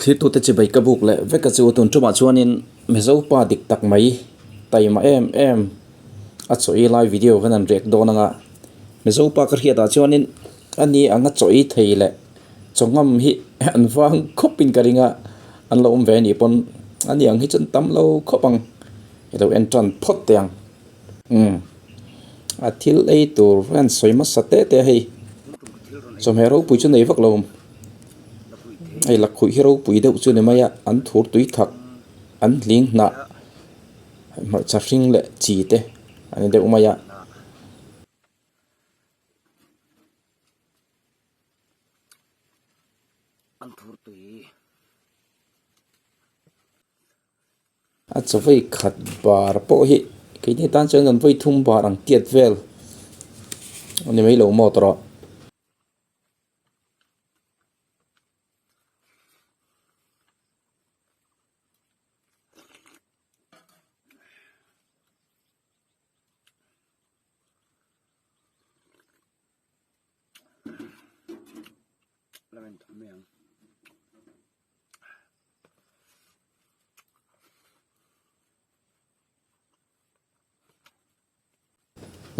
Thlirtute chibai ka buk leh vek a chu tun tumah chuanin Mizo pa dik tak mai taima em em a chaw ei lai video khan an rek dawn anga Mizo pa ka hriatah chuanin ani anga chaw ei thei leh chaw ngam hi an vang khawp in ka ring a an lo awm ve anih pawn ani ang hi chu an tam lo khawp ang i lo en tan phawt teh ang. Umm a thil ei tur hian sawi hmasa teh teh a hei chawhmeh ropui chu nei vak lo hei lakhuih hi ropui deuh chu ni mai a an thur tui thak an hling hnah hmarcha hring leh chi te a ni deuh mai a. A chawei khat bar pawh hi keini tan chuan kan vawi thum bar ang tiat vel a ni mai lo maw tawh.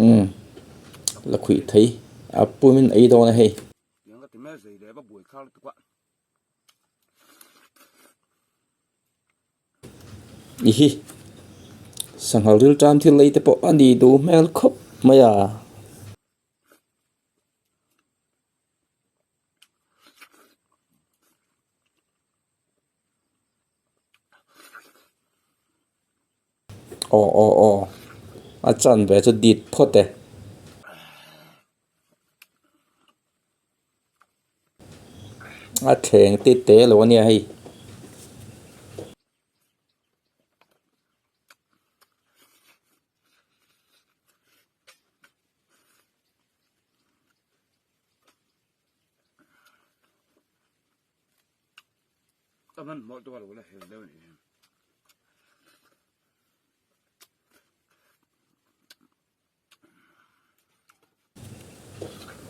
Umm la khuih thei a pumin ei dawn a hei. I hi sanghal ril tan thil ei te pawh a ni duh hmel khawp mai a. Aw aw aw a chan ve chu dit phawt e. A thleng te te lo a nia hei.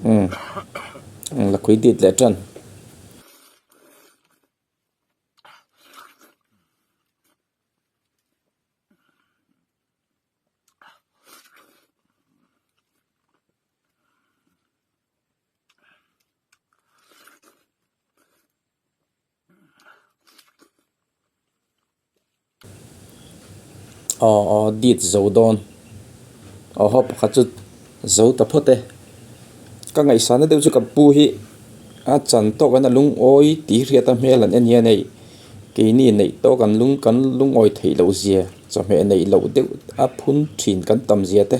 Umm lakhuih dit leh tan. Aw aw dit zo dawn aw haw pakhat chu zo ta phawt e ka ngaihsana deuh chu ka pu hi a chan tawk an a lungawi tih hriat a hmel an en hian hei keini neih tawk an lung kan lungawi theih loh zia chawhmeh neih loh deuh a phun thin kan tam zia te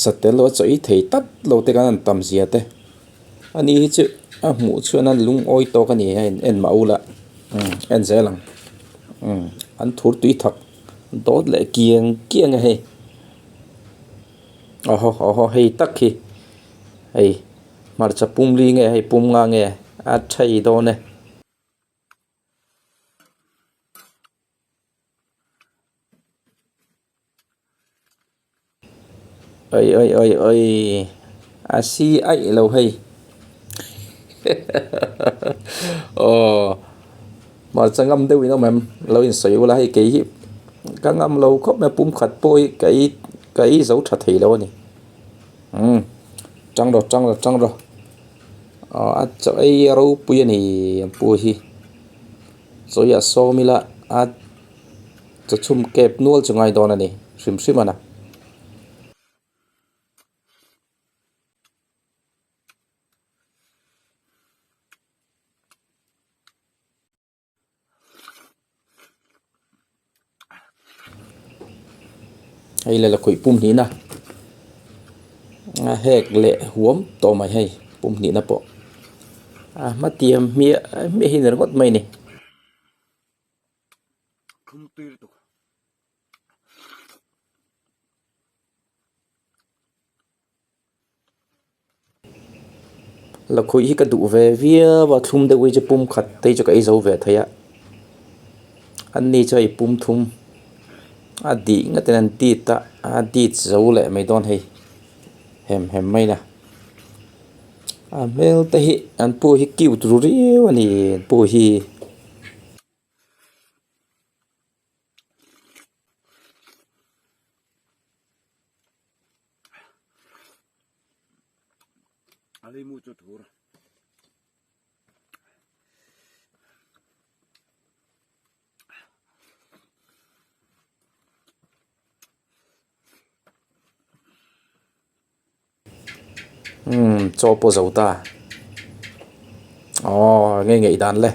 satel a chaw ei thei tlat lo te khan an tam zia te. Ani hi chu a hmuh chhuan a lungawi tawk a ni a in en mah ula umm en zel ang umm an thur tui thak dawt leh kiang kiang a hei aw haw aw haw hei tak hi hei hmarcha pum li nge hei pum nga nge a thei dawn e. Oi oi oi oi a si aih lo hei aw hmarcha ngam deuh in awm em lo in sawi ula hei kei hi ka ngam lo khawp mai a pum khat pawh hi ka ei ka ei zo tha thei lo a ni umm tang rawh tang rawh tang rawh aw a chaw ei a ropui a ni an pu hi chawi a sawm ila a. Chaw chhum kep nual chu ngai dawn a ni hrim hrim a na. Hei le lakhuih pum hnihna a hek leh huam tawh mai hei pum hnihna pawh a hmatiang hmiah hmiah hi ni ringawt mai a ni. Lakhuih hi ka duh ve viau a thlum deuh hi chu pum khat te hi chu ka ei zo ve thei a an ni chu hei pum thum a dih ngat in an dit a a dit zo leh mai dawn hei hem hem mai na a hmel te hi an pu hi cute ru riau a ni an pu hi. A leimu chu thur. Umm chaw pawh zo ta aww nge ngeih dan le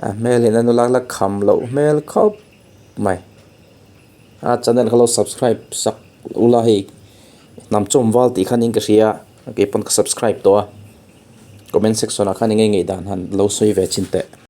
a hmel in a nula la kham loh hmel khawp mai a channel kha lo subscribe sak ula hei hnam chawm val tih khan in ka hria a keipawn ka subscribe tawh a comment section ah khan enge ngeih dan han lo sawi ve chin teh.